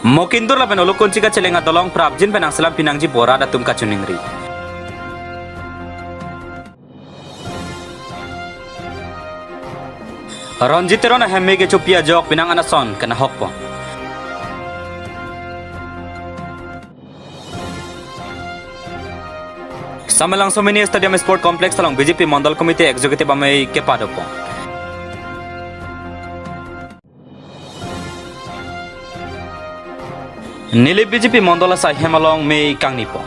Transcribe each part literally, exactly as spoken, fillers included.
Mokindur lapen Ologunchi kacheleng adolong prapjin pen nangselam pinangji pu rat atum kachiningri. Ronjit Teron ahem me kechopi ajok penang anason kenahok pon. Samelangso Mini Stadium Sport Complex along B J P Mondol Committee Executive amei kepado pon. Neli B J P Mondol asai hem along mei kangni pon.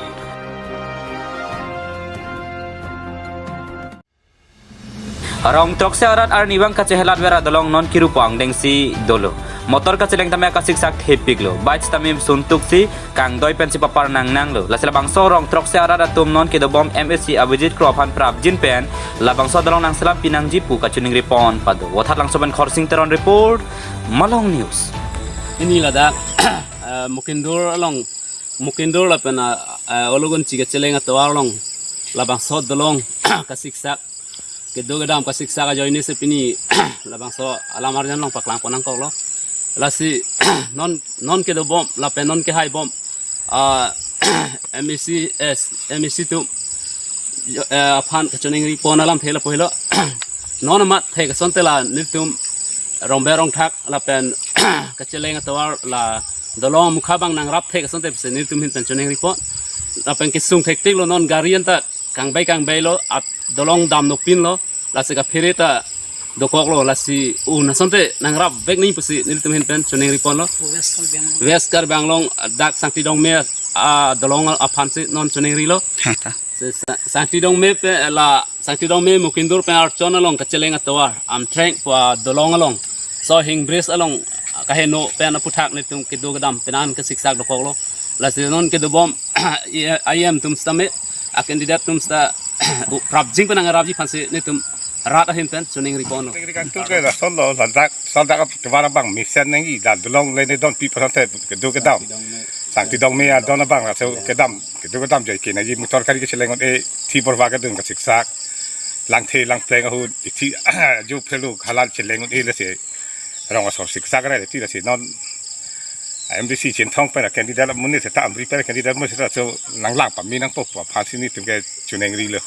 Rong throksi arat arnivang kachehelat vera adolong non kiru pu angdengsi dolo. Motor kacheleng tame kasiksak thepiklo. Bike tame suntuksi kangdoi pensi papar nangnanglo. Lasi labangso rong throksi arat atum non kedobom M A C Abhijit Kro aphan prapjin pen labangso adolong nangselam pinangji pu kachiningri pon pado. Vothatlangso pen Khorsing Teron report, Malong News. Pini ladak, eh, Mokindur along, Mokindur lapen, eh, eh, Ologunchi kacheleng atovar along labangso adolong kasiksak, kedo kedam kasiksak ajoine si pini labangso alam arjan along paklang pon nangkoklo. Lasi non, non kedobom lapen non kehaibom, ah, M A C, eh, M A C atum, eh, aphan kachiningri pon alamthe lapu helo. Non amat thek asonte la nelitum rongbe rongthak lapen kacheleng atovar la dolong mukha bang nangrap thek asonte pusi nelitum ahin pen chiningri pon. Lapen kesung thektiklo, non gari anta kangbai kangbailo, at dolong dam nopinlo, lasi kaphere ta dokoklo, lasi un asonte nangrap vek nangji pusi nelitum ahin pen chiningri ponlo. West Karbi Anglong. West Karbi Anglong, dak Sangti Dongme adolong aphansi non chiningrilo. Ha, ta. Si Sa-, Sangti Dongme pen la, Sangti Dongme Mokindur pen Archon along kacheleng atovar Amthreng pu adolong along, Sohing Bridge along kaheno pen aputhak nelitum kedo kedam penang kasiksak dokoklo. Lasi non kedobom I M atum sitame, a candidate atum sita prapjin pen nangrapji aphansi nelitum rat ahin pen chiningri ponlo. Tingri kangtung ke lasonlo, ladak, ladak atovar abang mesen nangji, la dolong le ne donpi pu asonte kedo kedam. Sangti Dongme adon abang laso kedam, kedo kedam jai ke nangji, motor gari kacheleng un-e, thi borva kedun kasiksak, langthe langpleng ahut, ithi ju phelu halan cheleng un-e lasi rong asor siksak re, ti lasi non M D C Chinthong pen candidate amonit seta, Amri pen candidate amonit seta, so nanglang pame nangpo pu aphansi nelitum ke chiningrilo.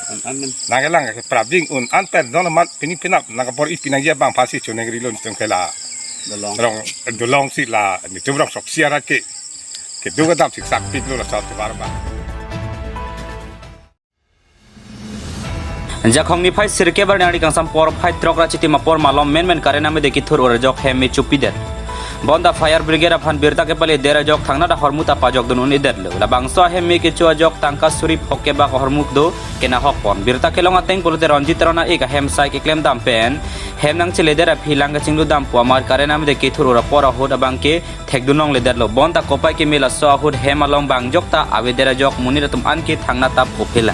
An, an men. Nanglang ke prapjin un an pen non amat pini penap nang bor-i pinangji abang aphansi chiningrilo nelitum ke la. Dolong. Rong, dolong si la nelitum rong throksi arat ke kedo kedam siksak piklo laso atovar abang. Jakhong niphai sirkep arni arni kangsam porphai throk ra chitim apor malom menmen current amede kethur ur ajok hem me chopidet. Bonta fire brigade aphan birta kepaledet ajok thangnat ahormu ta pajokdun un-edetlo. Labangso ahem me kecho ajok tangka suri phokebak ahormu do kenahok pon. Birta kelong ateng pulote Ronjit Teron a-ik ahem sai keklem dam pen hem nangcheledet aphi lang kachinglu dam pu amat current amede kethur ur apor ahut abang ke thekdun longledetlo. Bonta kopai keme laso ahut hem along bang jokta avedet ajok monit atum anke thangnat ta pupila.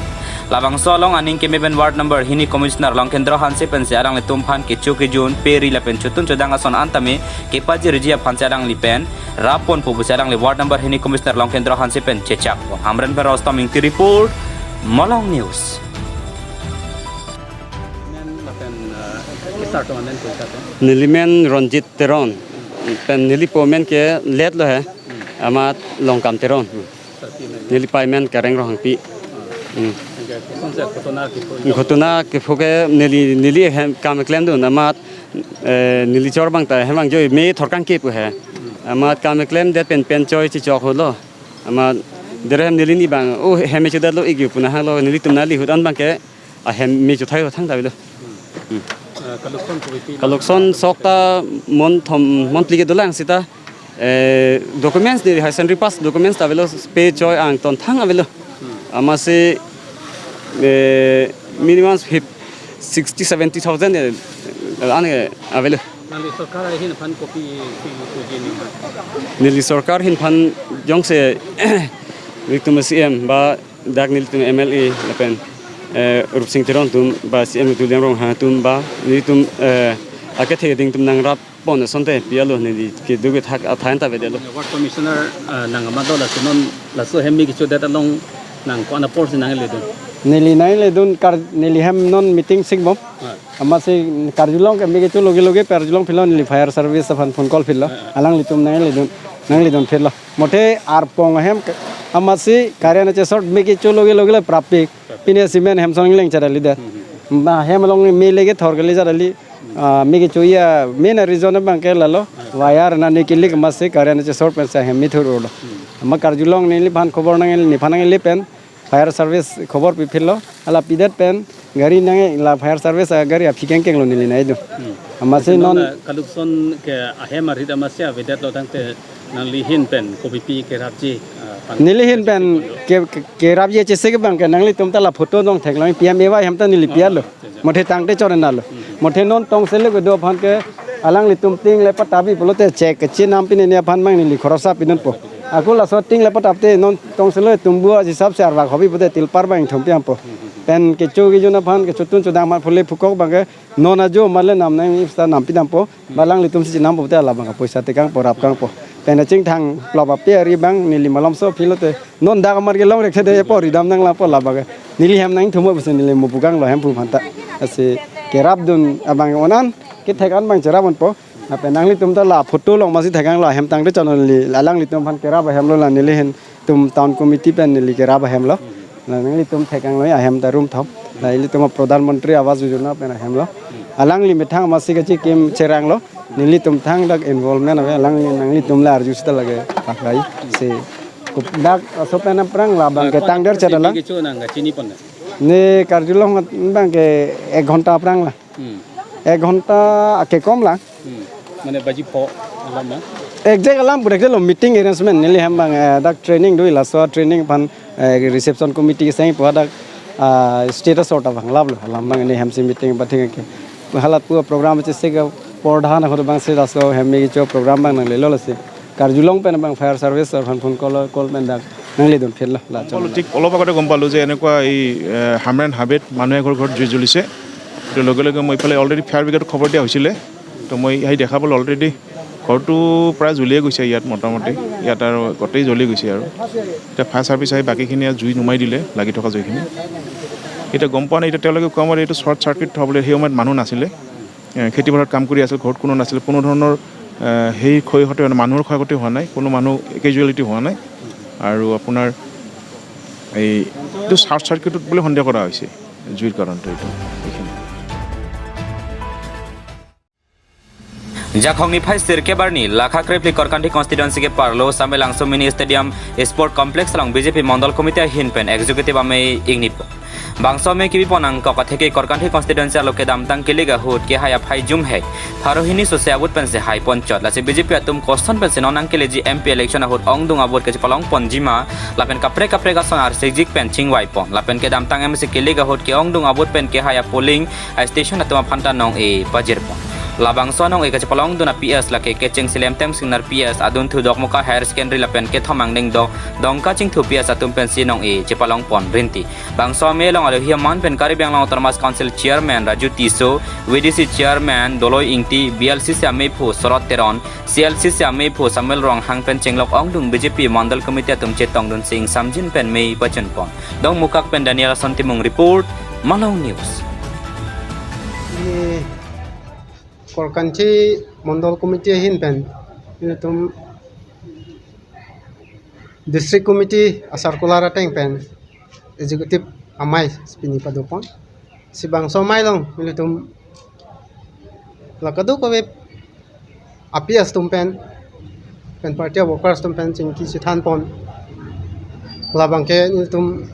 Labangso along aning keme pen ward number hini commissioner Longkendro Hanse pensi alanglitum aphan kecho kejun, peri lapen chotun chodang ason an tame kepajirji aphansi alangli pen rap ponpo pusi alangli ward number hini commissioner Longkendro Hanse pen chechak. Hamren pen Rostam Ingti report, Malong News. Men lapen, eh, kisar to men ko kate? Neli men Ronjit Teron. Pen neli po men ke let lo he. Hmm. Amat Longkam Teron. Sir, pi men? Neli pai men Kareng Ronghangpi. Ah. Hmm. Anke kosonsi ghotona kepho? Ghotona kepho ke neli, neli hem kam klemdun amat, eh, neli chor bang ta hem bang joi me thorkang ke pu he. Hmm. Amat kam klemdet pen pen choi chichok holo. Amat dere hem neli ni bang, oh, hem me chodetlo ikyu pu nahanglo, nelitum nangli ahut an bang ke ahem me chothai ho thangta avelo. Hmm. Eh, kalokson kopi pi? Kalokson sok ta monthom, monthly ke dolang sita, eh, documents de Higher Secondary pass documents ta avelo, pei choi angton thang avelo. Hmm. Amatsi, eh, minimum fif-, sixty, seventy thousand, eh, an, eh, avelo. Nangli sorkar ahin aphan kopi si puji ni ha? Neli sorkar ahin aphan jongsi nelitum C M ba dak nelitum M L A lapen, eh, Rupsing Teron atum ba C M Tuliram Ronghang atum ba nelitum, eh, akethe ding atum nangrap pon asonte pi alo neli kedo kethak athai ta avedetlo. Ward commissioner, eh, nang amat do laso non laso hem me kechodet along nang ko-an apor si nangledun? Neli nangledun kar neli hem non meeting sikbom. Ah. Amatsi karjulong ke me kecho loge loge karjulong philo, neli fire service aphan phone call philo. Ah, ah. Alanglitum nangledun. Nangli don phelo. Mothe arpong ahem ke-, amatsi karyan ache sort me kecho loge loge le prapik. Pine cement hem son leng chara lider. Ma hem along me lege thor kali chara li. Ah, me kecho ya main reason abang ke lalo. Wire na ne kilik amatsi karyan ache sort pensi hem me thur ulo. Ma karjulong neliphan khobor nang, nephan nangli pen fire service khobor pi phelo, hala pidet pen gari nang la fire service agari aphi kengkeng lo neli nai do. Hmm. Amatsi non, non, eh, kalukson ke ahem arit amatsi avedet lo tangte nangli ahin pen kopi pi kerapji, ah, pan neli ahin pen ke, ke, kerapji chesek abang ke nanglitum ta la photo dong theklong P M A Y hem ta neli pi-et lo. Oh, acha, acha. Mothe tangte chorena lo. Hmm. Mothe non tong sele ke do aphan ke alanglitum ting le patabi pulote chek ke chinam pine ne aphan mang neli khorosa pinunpo. Ako laso ting le patapte non tong selo tumbu ajisap se arvak hobi pute tilpar bang thumpi ampo. Pen kecho kejun aphan kechotun chodam aphan phule phukok bang ke non ajo male nam nang ipsa nam pidampo. Balang litum si chinampo pute ala bang ke poisa tekangpo rap kangpo. Pen achingthang plop ape ari bang neli malom so philote non dak amar ke long rek thede po ridam nang lapo la bang ke. Neli hem nang thumo pusi neli mo pugang lo hem pu phanta. Asi kerapdun abang onan kethek an bang cherap unpo. Lapen nanglitum ta la photo long masi thekang lo ahem tangte chononli alanglitum aphan kerap ahem lo la neli ahin tum town committee pen neli kerap ahem lo. La nanglitum thekang lo ahem ta room thom. La ilitum Pradhan Mantri Awas Yojana pen ahem lo. Alangli methang masi kachikim cherang lo. Nelitum thangdak involvement ave alangli nanglitum la arju sita lage pakai. Si kup dak aso pen aphrang la bang ke tangder chadala. Kecho nang kachini pon. Ne karjulong bang ke ek ghonta aphrang la. Hmm. Ek ghonta ake kom lang. Hmm. Mane baji pho alam ma? Exact alam pura ke lo meeting arrangement neli hem bang, eh, dak training do laso training aphan, eh, reception committee keseng pu dak, ah, status order bang lap lo alam bang ne hem si meeting ba thik ke. Halat pu program chesek pordhan ahut bang si laso hem me kecho program bang nanglelo lasi. Karjulong pen bang fire service aphan phone call, call pen dak nangli don phelo la. গম পালোঁ, ঠিক অলপ আগতে গম পালোঁ যে এনেকুৱা এই, এ, হামৰেণ হাবিত মানুহ এঘৰ ঘৰত জুই জ্বলিছে। তো লগে লগে মই ইফালে already ফায়াৰ ব্ৰিগেডত খবৰ দিয়া হৈছিলে। তো মই আহি দেখা পালোঁ already ঘৰটো প্ৰায় জ্বলিয়ে গৈছে ইয়াত মোটামুটি। ইয়াত আৰু গোটেই জ্বলি গৈছে আৰু। এতিয়া ফায়াৰ চাৰ্ভিচ আহি বাকীখিনি ইয়াত জুই নুমাই দিলে, লাগি থকা জুইখিনি। এতিয়া গম পোৱা নাই, এতিয়া তেওঁলোকে কোৱা মতে এইটো শ্বৰ্ট চাৰ্কিট হ'ব বুলি সেই সময়ত মানুহ নাছিলে। এ, খেতিপথাৰত কাম কৰি আছিল, ঘৰত কোনো নাছিল, কোনো ধৰণৰ, এ, সেই ক্ষয় ক্ষতি হোৱা নাই, মানুহৰ ক্ষয় ক্ষতি হোৱা নাই, কোনো মানুহ কেজুৱেলিটি হোৱা নাই। আৰু আপোনাৰ এই এইটো শ্বৰ্ট চাৰ্কিটত বুলি সন্দেহ কৰা হৈছে জুইৰ কাৰণটো এইটো, এইখিনি। Jakhong niphai sirkep arni, lakha krephli Korkanthi constituency keparlo Samelangso Mini Stadium Sport Complex along B J P Mondol Committee ahin pen Executive amei ingnipo. Bangso amei kebipon angkok atheke Korkanthi constituency arlo kedamtang kele ahut kehai aphai jumhek pharo hini sose avote pensi haipon chot. Lasi B J P atum koson pensi non nangkeleji M P election ahut ongdung avote kachepalongponji ma lapen kaprek kaprek ason arsikjik pen chingvaipon. Lapen kedamtang M C kele ahut ke-ongdung avote pen kehai a-polling a-station atum aphanta nong-e pajirpon. Labangso nong-e kachepalongdun a-P S lake Kecheng Silem Temsingnar P S, Adunthu Dokmoka Higher Secondary lapen kethom angdeng dok Dongka Chingthu P S atum pensi nong-e chepalongpon rinti. Bangso amei along alohi aman pen Karbi Anglong Autonomous Council Chairman Raju Tisso, V D C Chairman Doloi Ingti, B L C C ameiphu Sorot Teron, C L C C ameiphu Samuel Ronghang pen chenglok ongdung B J P Mondol Committee atum chetongdunsi ingsamjin pen mei pachunpon. Dongmukak pen Daniel Asontimung report, Malong News. Ini Korkanthi Mondol Committee ahin pen, ilitum District Committee a-circular ateng pen Executive amei si pini padopon. Si bangso amei along ilitum la kadokave a-P S atum pen, pen party a-workers atum pen chingki chethanpon. Labang ke ilitum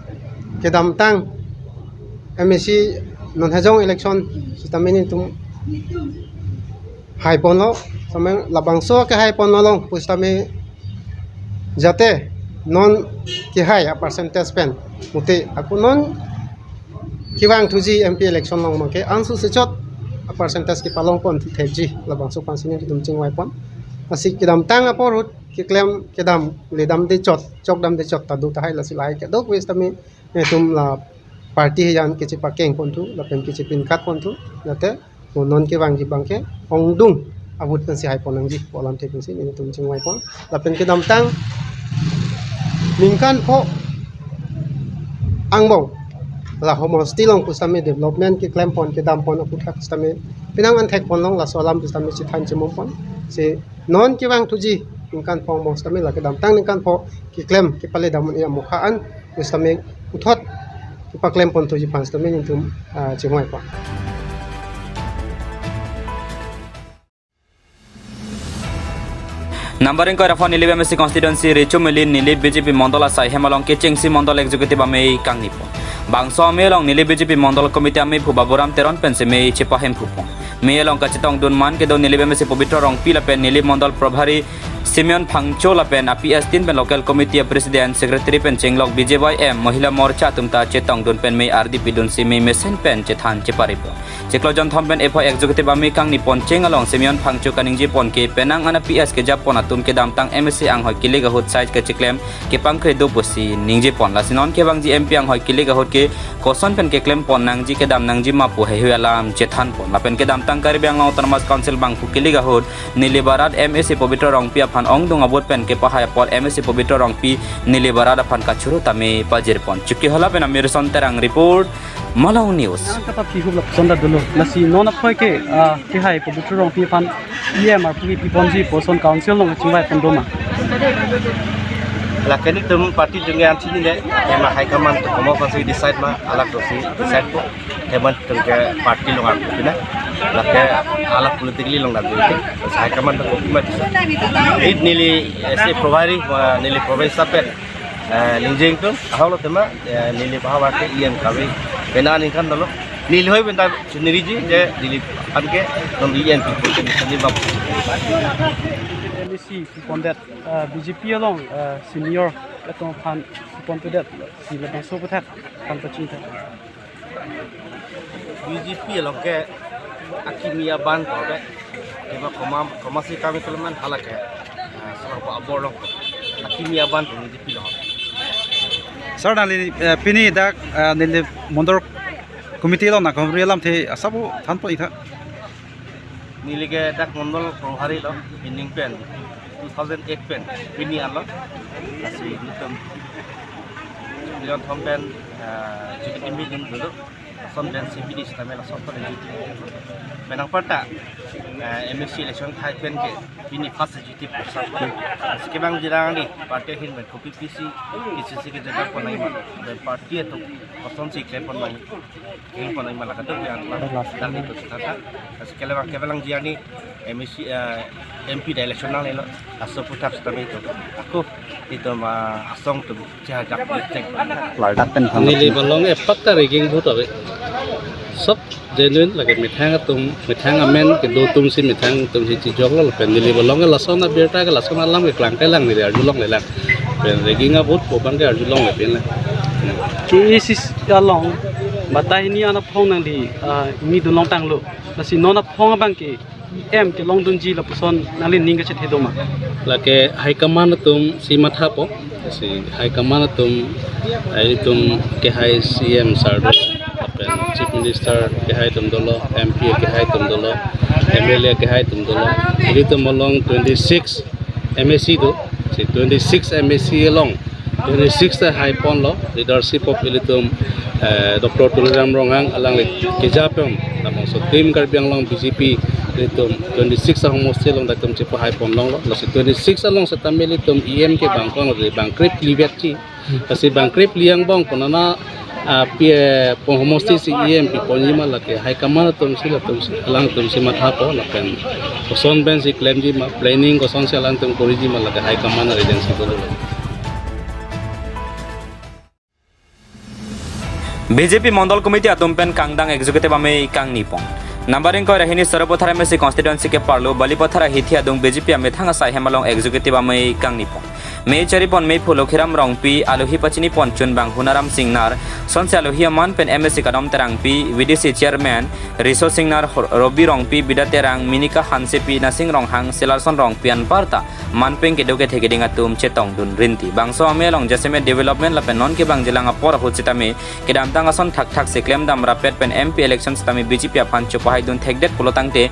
kedamtang M A C non hejong election sitame ilitum haiponlo, sitame labangso kehaiponlo along pusitame jate non kehai a-percentage pen mute ako non kevangthuji M P election along abang ke ansu sechot a-percentage kepalongpon thekji labangso aphansi nelitum chingvaipon. Lasi kedamtang apor ahut keklem kedam ledamde chot, chokdamde chot ta do tahai, lasi lahai kedo pusitame ilitum la party ahin kachepakengponthu lapen kachepinkhatponthu, jate non kevangji abang ke ongdung avote pensi haipon nangji pu alamthe pensi nelitum chingvaipon. Lapen kedamtang ningkan pho angbong la homosti along pusitame development keklempon kedampon aphuthak sitame penang an thekponlong, laso alam pusitame chethan chemumpon. Si non kevangthuji Ningkan pho angbong sitame la kedamtang ningkan pho keklem kepale dam un-e amokha an sitame puthot kepaklem pon thuji aphan sitame nelitum, ah, chingvai pon. Number ingkoi ra pho Nilip M A C constituency Richo Meli Nilip B J P mondol asai hem along kechengsi mondol executive amei kangni pon. Bangso amei along Nilip B J P mondol committee amei phu Baburam Teron pensi mei chepahemphu pon. Mei along kachetongdun man kedo Nilip M A C Pobitro Rongpi lapen Nilip mondol probhari Simeon Phangcho lapen a P S tin pen local committee a president, secretary pen chenglok B J Y M Mahila Morcha atum ta chetongdun pen mei ardi pidunsi mei mesen pen chethan chepari pon. Chiklo jonthom pen epho executive amei kangni pon cheng along Simeon Phangcho kaningje pon ke penang an a P S kejap pon atum kedamtang M A C anghoi kilik ahut site kachiklem kepangkre do pusi ningje pon. Lasi non kevangji M P anghoi kilik ahut ke koson pen keklem pon nangji kedam nangji ma pu heihui alam chethan pon. Lapen kedamtang Karbi Anglong Autonomous Council bangphu kilik ahut Nilip arat M A C Pobitro Rongpi aphan ongdung abot pen kepahai apot M A C Pobitro Rongpi Nilip arat aphan kachoro tame pajir pon. Chokihola pen Amirson Terang report, Malong News. Nang kapaphi hup lapuson ta dolo. Lasi non aphoi ke, ah, kehai Pobitro Rongpi aphan E M arpu kepi ponji pu ason council along kachingvai pon doma? Lake nelitum party jungge an chinine, ema high command atum komat aphansi decide ma, alak dosi decide po. Heman tungke party along arpu pina. Lake alak politically along nang dulu. High command atum kopi ma decide. It neli ese probhari, ah, neli province sapen, eh, ningjing tung, ahok lo tema, eh, neli bahawa ke E M kave. Pena ningkan dolo. Neli hoi benda chuniriji je neli anke non E M pi pun neli bab. M A C pi pondet, ah, B J P along, ah, senior atum aphan pi pondet, si labangso aputhak aphan pachini tha. B J P along ke akimi aban ko ke, ema komat, komatsi kami keleman hala ke, ah, selang ko abor along akimi aban ko B J P along. Sir, nangli, eh, pini dak, eh, neli mondol committee along nangkehumri alamthe asap pu than pon-ik tha. Neli ke dak mondol probhari lo, pining pen two thousand eight pen pini alo. Lasi nelitum jonthom pen, ah, executive meeting dolo. Lason pensi pini sitame lason pen executive. Penang parta, ah, M A C election khai pen ke pini first executive person. Lasi kevangji rang ni party ahin pen kopi pisi, K C C ke jaga pon nangji ma, pen party atum kosonsi klem pon nangji, klem pon nangji ma lake do yang dak nelitum chethan tha. Lasi kevang, kevangji arni M A C, eh, M P ta election nanglelo, laso aputhak sitame itum ako itum, ah, asong atum chehajak cek. Dak pen neli along epak ta rigging ahut ave. Sob genuine lake methang atum, methang amen kedo atumsi methang atumsi chijoklo lapen neli along ke lason abirta ke lason alam ke klangklelang neli arjulongle lang. Pen rigging ahut pu abang ke arjulongle pen lang. K A C C along batai hini an aphong nangli, ah, ingni dun longtanglo. Lasi non aphong abang ke E M kelongdunji lapuson nangli ning kachethe doma? Lake high command atumsi mathapo. Si high command atum, eh, itum kehai C M sir do, lapen Chief Minister kehai atum dolo, M P kehai atum dolo, M L A kehai atum dolo. Ilitum along twenty-six M A C do, si twenty-six M A C along twenty-six ta hai ponlo, leadership of ilitum, eh, Doctor Tuliram Ronghang alangli keja pen, labangso Team Karbi Anglong B J P ilitum twenty-six ahomosti along dak itum chepahai pon longlo. Lasi twenty-six along setame ilitum E M ke bang kong ri bang krip livet chi. Lasi bang krip liang bong ponana, ah, pi, eh, pon homosti si E M pi ponji ma lake high command atumsi latumsi alangtumsi mathapo lapen koson pensi klemji ma planning kosonsi alangtum koriji ma lake high command arideng si dolo. B J P Mondol Committee atum pen kangdang executive amei kangni pon. Number ingkoi ra hini Sarupathar M A C constituency keparlo Balipathar ahithi adung B J P amethang asai hem along executive amei kangni pon. Mei chari pon meiphu Lokhiram Rongpi, alohi pachini pon chunbang Hunaram Singnar, sonsi alohi aman pen M A C Kadom Terangpi, V D C chairman Riso Singnar, Robi Rongpi, Bida Terang, Minika Hansepi, Nasing Ronghang, Selarson Rongpi anparta manpeng kedo kethe keding atum chetongdun rinti. Bangso amei along jasemet development lapen non kevangjilang apor ahut sitame kedamtang ason thakthak si klemdam rapet pen M P election sitame B J P aphan chopa paidun thekdet pulo tangte,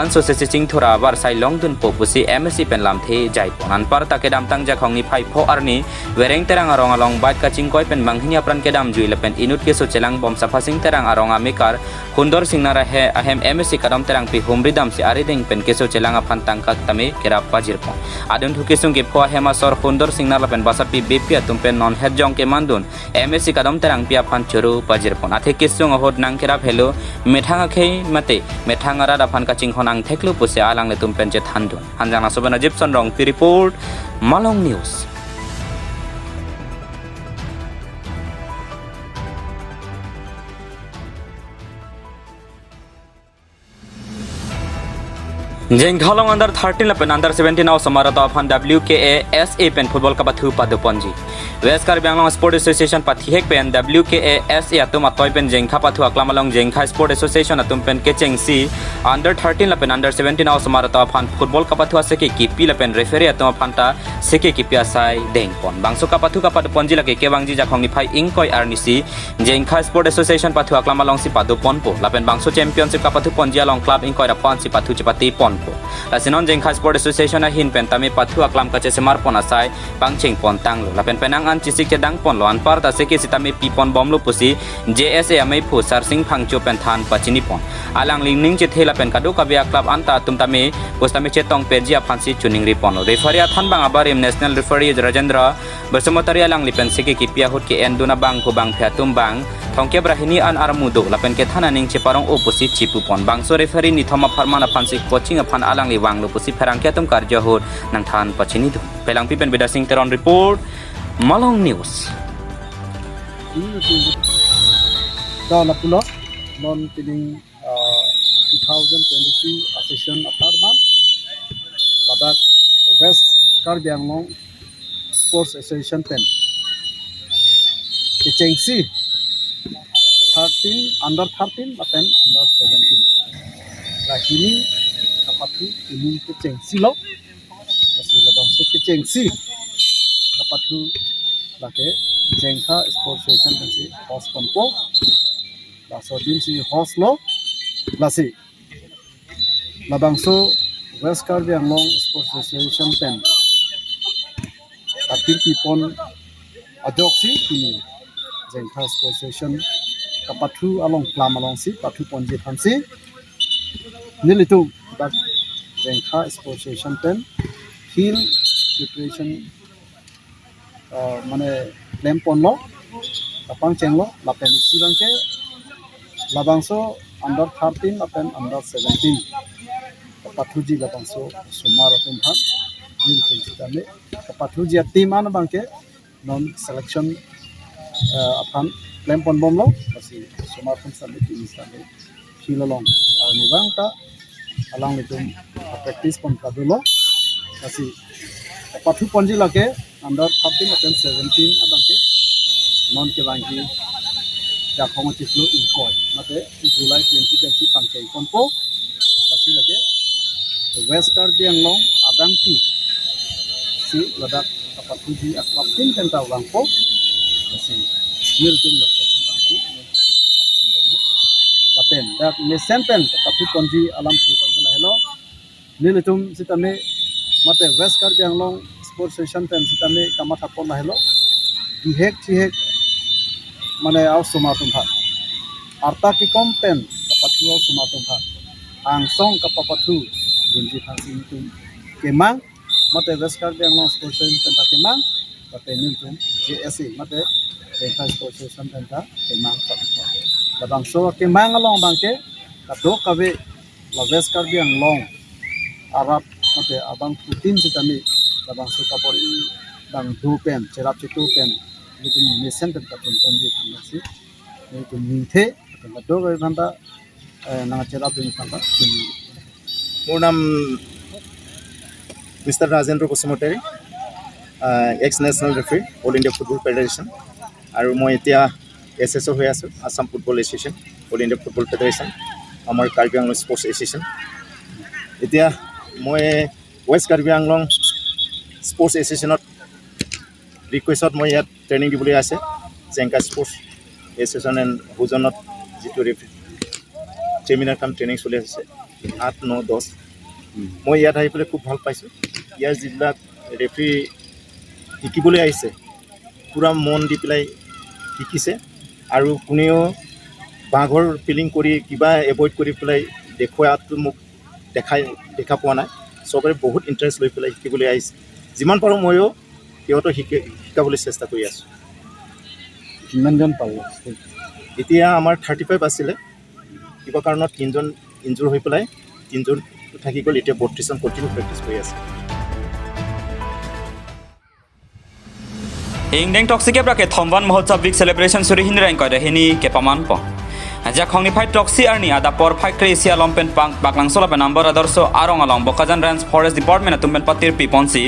anso sesi chingthur abar sai longdunpo pusi M A C pen lamthe jaipon. Anparta kedamtang Jakhong niphai pho arni Wereng Terang arong along bike kachingkoi pen banghini apran kedamjui lapen inut keso chelangbom Saphasing Terang arong amekar Hundor Singnar ahe-, ahem M A C Kadom Terangpi humri damsi arideng pen keso chelang aphan tangka tame kerap pajirpon. Adun thu kesung kepho ahem asor Hundor Singnar lapen Basapi Beypi atum pen non hetjong kemandun M A C Kadom Terangpi aphan choro pajirpon. Athe kesung ahut nangkerap helo methang akhei mate methang arat aphan kachinghon angtheklo pusi alanglitum pen chethandun. Hanjanglangso pen Ajib Sonrongpi report, Malong News. Jengkha along under thirteen lapen under seventeen a-osomar atum aphan W K A S A pen football kapathu padoponji. West Karbi Anglong Sport Association pathihek pen W K A S A atum atoi pen Jengkha pathu aklam along Jengkha Sport Association atum pen kechengsi under thirteen lapen under seventeen a-osomar atum aphan football kapathu aseke kipi lapen referee atum aphan ta seke kipi asai dengpon. Bangso kapathu kapadoponji lake kevangji Jakhong niphai ingkoi arnisi Jengkha Sport Association pathu aklam alongsi padoponpo. Lapen bangso championship kapathuponji along club ingkoi ra aphansi pathu chepateponpo. Lasi non Jengkha Sport Association ahin pen tame pathu aklam kachesemarpon asai pangchengpon tanglo. Lapen penang an chesik chedangponlo, anparta seke sitame piponbomlo pusi J S A ameiphu Sarsing Phangcho pen than pachinipon. Alangli ning chethe lapen kadokave a-club anta atum tame pusitame chetongpeji aphansi choningriponlo. Referee athan abang abarim national referee Rajendra Basumatary alangli pen seke kipi ahut ke-endun abangphu bangphi atum bang thomkep ra hini an armu do lapen kethan aning cheparong-o pusi chipupon. Bangso referee nithom apharman aphansi coaching aphan alangli vanglo pusi pherangke atum karju ahut nangthan pachinidun. Phelangpi pen Bidya Sing Teron report, Malong News. Da lapulo, non pining uh, two thousand twenty-two a-session apharman ladak West Karbi Anglong Sports Association pen kechengsi thirteen, under thirteen lapen under seventeen ra hini kapathu pining kechengsi lo. Lasi labangso kechengsi kapathu lake Jengkha Sports Association pensi host ponpo. Laso dimsi host lo. Lasi labangso West Karbi Anglong Sports Association pen atir pipon ajoksi pini Jengkha Sports Association kapathu along klam alongsi pathuponji aphansi nelitum dak Jengkha Sports Association pen field preparation, uh, mane klemponlo, kapangchenglo, lapen isi abangke labangso under thirteen lapen under seventeen kapathuji labangso osomar atum aphan nelitum sitame kapathuji a-team an abangke non selection, eh, aphan klemponbomlo, lasi osomar atum sitame team sitame field along arnivang ta alanglitum practice pon kadolo, lasi kapathuponji lake under thirteen lapen seventeen abangke non kevangji Jakhong achiklo ingkoi mate July twenty twenty pangchengponpo. Lasi lake West Karbi Anglong adangpi si ladak kapathuji a-club tin pen ta vangpo. Lasi nelitum laso pen abangke lapen dak mesen pen kapathuponji alam si tangke lahelo. Nelitum sitame mate West Karbi Anglong Sports Association pen sitame kamathapon lahelo. Bihek chihek mane a-osomar atum aphan, arta kekom pen kapathu a-osomar atum aphan angsong kapapathu dunji aphansi nelitum kemang, mate West Karbi Anglong Sports Association pen ta kemang, mate nelitum J S A mate Jengkha Sports Association pen ta kemang. Labangso kemang along abangke kadokave la West Karbi Anglong arat mate abangphutin sitame labangso kabor-i abang do pen cherap chetu pen nelitum mesen pen kapathuponji aphansi nelitum ningthe, lapen kadokave aphanta, eh, nangcherapdun aphan ta chini. মোৰ নাম mister Rajendra Basumatary, uh, ex national referee, all India football federation. আৰু মই এতিয়া S S O' হৈ আছোঁ, Assam football association, all India football federation, আমাৰ Karbi Anglong sports association. এতিয়া মই ৱেষ্ট কাৰ্বি আংলং স্পৰ্টছ এছ'চিয়েশ্যনত ৰিকুৱেষ্টত মই ইয়াত ট্ৰেইনিং দিবলৈ আছে, জেংকা স্পৰ্টছ এছ'চিয়েশ্যন এণ্ড হুজনত যিটো ৰেফাৰী ষ্টেমিনাৰ কাম ট্ৰেইনিং চলি আছে, আঠ, ন, দহ। মই ইয়াত আহি পেলাই খুব ভাল পাইছোঁ। ইয়াৰ যিবিলাক ৰেফাৰী শিকিবলৈ আহিছে, পূৰা মন দি পেলাই শিকিছে। আৰু কোনেও বাঘৰ ফিল্ডিং কৰি কিবা এভইড কৰি পেলাই দেখুৱাটো মোক দেখাই, দেখা পোৱা নাই। চবৰে বহুত ইণ্টাৰেষ্ট লৈ পেলাই শিকিবলৈ আহিছে। যিমান পাৰোঁ ময়ো সিহঁতক শিকে, শিকাবলৈ চেষ্টা কৰি আছোঁ। কিমানজন পালে? এতিয়া আমাৰ থাৰ্টি ফাইভ আছিলে, কিবা কাৰণত তিনিজন ইনজুৰ হৈ পেলাই তিনিজন থাকি গ'ল। এতিয়া বত্ৰিশজন কণ্টিনিউ প্ৰেক্টিছ কৰি আছে। Ingdeng throksi kep ra kethom Van Mahotsav Week Celebration suri hini ra ingkoi ra hini kepamanpon. Jakhong niphai throksi arni adap porphai kre-isi along pen pang Baklangsol pen Ambor Adarsha arong along Bokajan Range Forest Department atum pen patirpi ponsi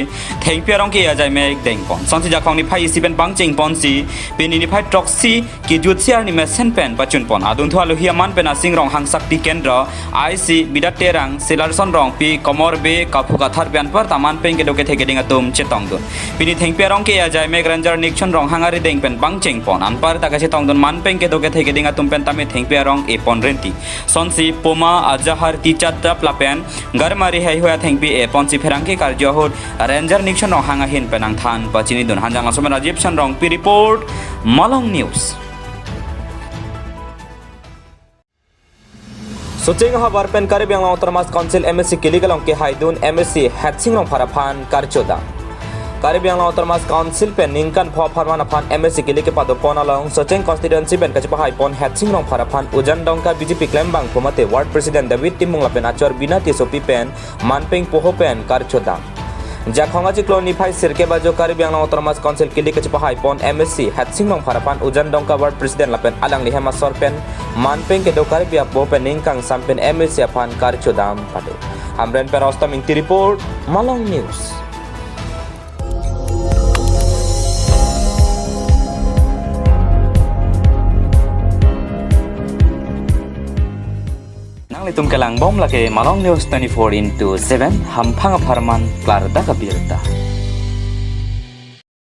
thengpi arong ke-e ajaimek dengpon. Sonsi Jakhong niphai isi pen pangcheng ponsi pini niphai throksi kejutsi arni mesen pen pachunpon. Adunthu alohi aman pen Asing Ronghang Sakti Kendra, I C, Bidat Terang, Silarson Rongpi, Komor Bey, Kaphu Kathar pen anparta man pen kedo kethe keding atum chetongdun. Pini thengpi arong ke-e ajaimek Ranger Nixon Ronghang arideng pen pangchengpon. Anparta kachetongdun man pen kedo kethe keding atum pen tame thengpi arong epon renti. Sonsi poma, ajahar, ticha, trap lapen garmari heihui athengpi eponsi pherangke karjo ahut Ranger Nixon Ronghang ahin pen nangthan pachinidun. Hanjang Lasomen Rajiv Chandra Rongpi report, Malong News. Socheng ahavar pen Karbi Anglong Autonomous Council M A C kilik along kehaidun M A C Hetsing Rongphar aphan karchodam. Karbi Anglong Autonomous Council pen ningkan pho apharman aphan M A C kilik kepadopon along Socheng constituency pen kachepahaipon Hetsing Rongphar aphan Ujan Dongka B J P klembangpo mate Ward President David Timung lapen achor Bina Tissopi pen manpeng poho pen karchodam. Jakhong achiklo niphai sirkep ajo Karbi Anglong Autonomous Council kilik kachepahaipon M A C Hetsing Rongphar aphan Ujan Dongka Ward President lapen alangli hem asor pen manpeng kedo Karbi apo pen ningkangsam pen M A C aphan karchodam pado. Hamren pen Rostam Ingti report, Malong News. Nanglitum kelangbom lake Malong News twenty-four into seven, hamphang apharman klardak abirta.